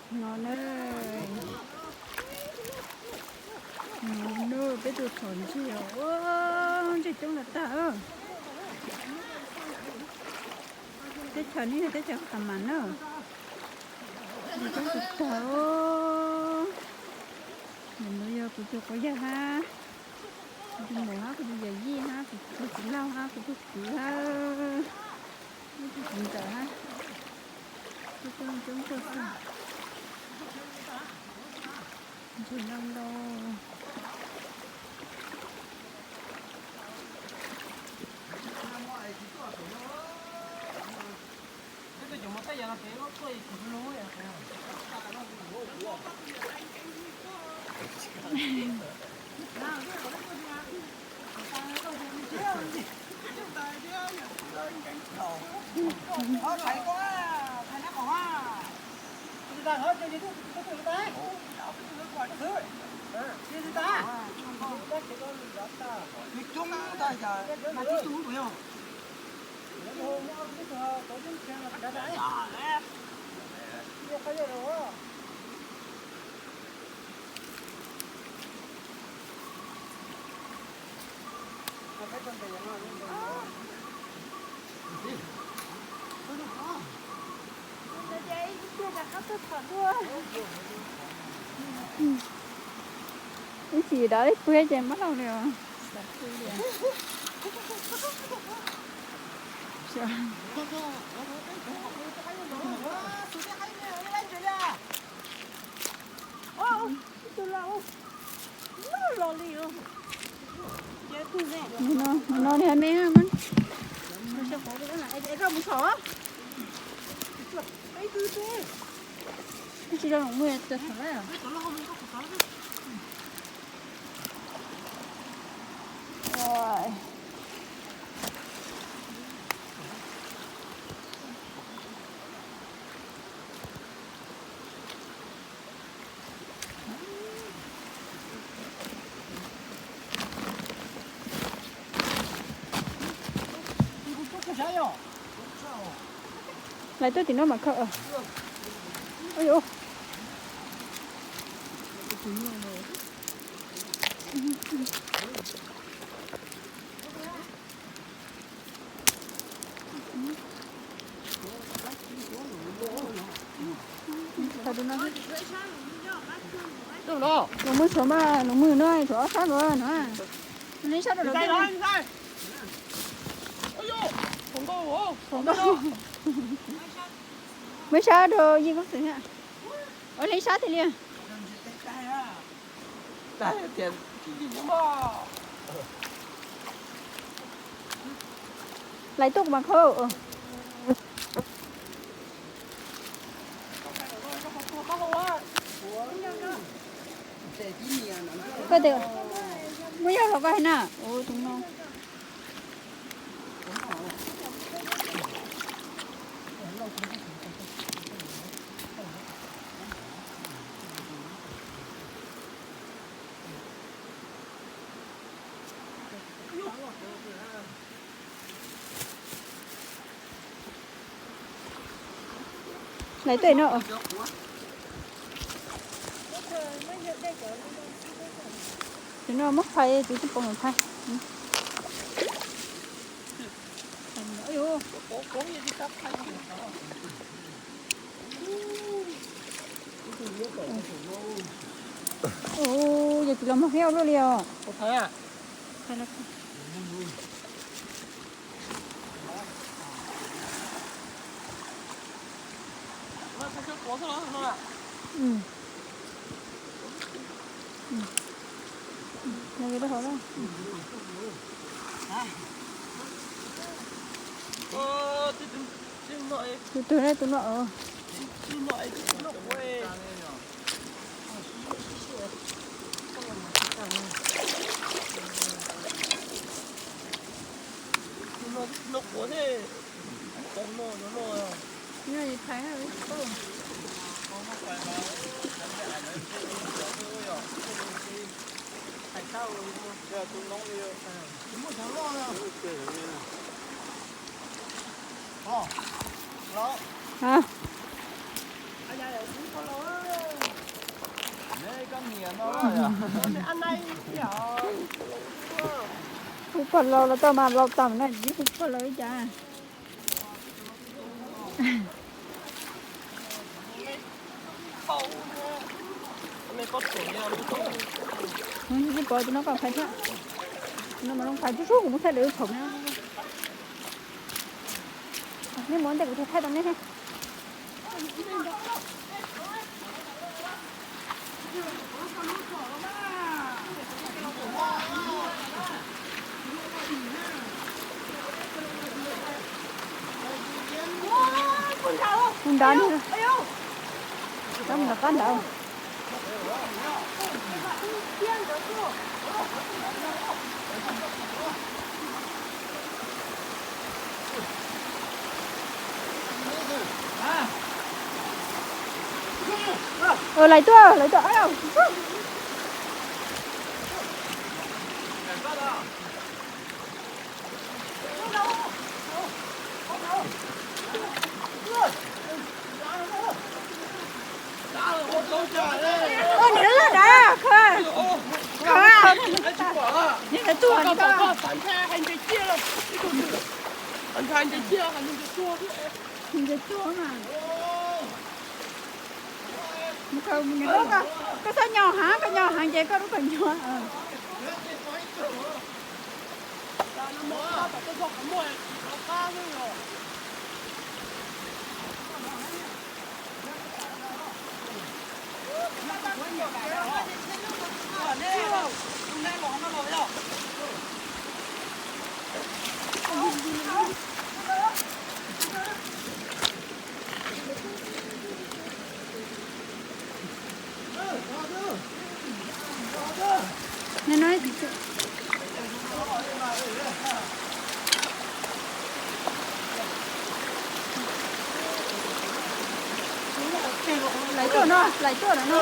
No na, no na, peb tuaj txhom ntses os, ua ntses coob los tag. Teb chaws no yog teb chaws Qhas Mas na. Ntses coob tag tag. Ntawm no yog kuv tus quas yawg hab, kuv tus muam hab, kuv tus yawm yij hab, kuv tus txiv laug hab, kuv tus kwv hab, kuv tus txiv ntxawm hab. Coob coob coob tag tag. Ntses ntau ntau. Ib chim dov ib pwg ces mab laug li os. Mus no, mus no li hais me. Tsis zoo los mus txog thaum lawm. Lawv tuaj tim no mas khawb. Lus muag tshuav mas lus muag no tshuav ob sab lus no. Li sab rau lawv. Muab sab rau Yij Koob Xwm thiab. Ua li sab tiag li. Lawv tuaj kuv mas khawb. Koj tias muaj yog los koj hais na. Tus no. Lawv tuaj no. Tus no muab phais tus tsis pom phais. Ua, yog tus los muag hiab luaj li os. Tus twg ne tus no? Hais Kuv pog laus los tau mas laus tas na, kuv pog laus li cas. Pov tus no koj phais thiab. No mas zoo phais tsuj sub, kuv muab thaij lawv thaum na. Nej mus ntej kuv thaij tau nej. Mus nrad, mus nrad qab nrad. Lais tuaj, lais tuaj. Ua niam loj dab kho, kho, niam loj tuaj. Ntses tuaj mas. Koj txhob nyo heev, koj nyo heev ces koj lub kawm nyo. Lais tuaj no, lais tuaj no.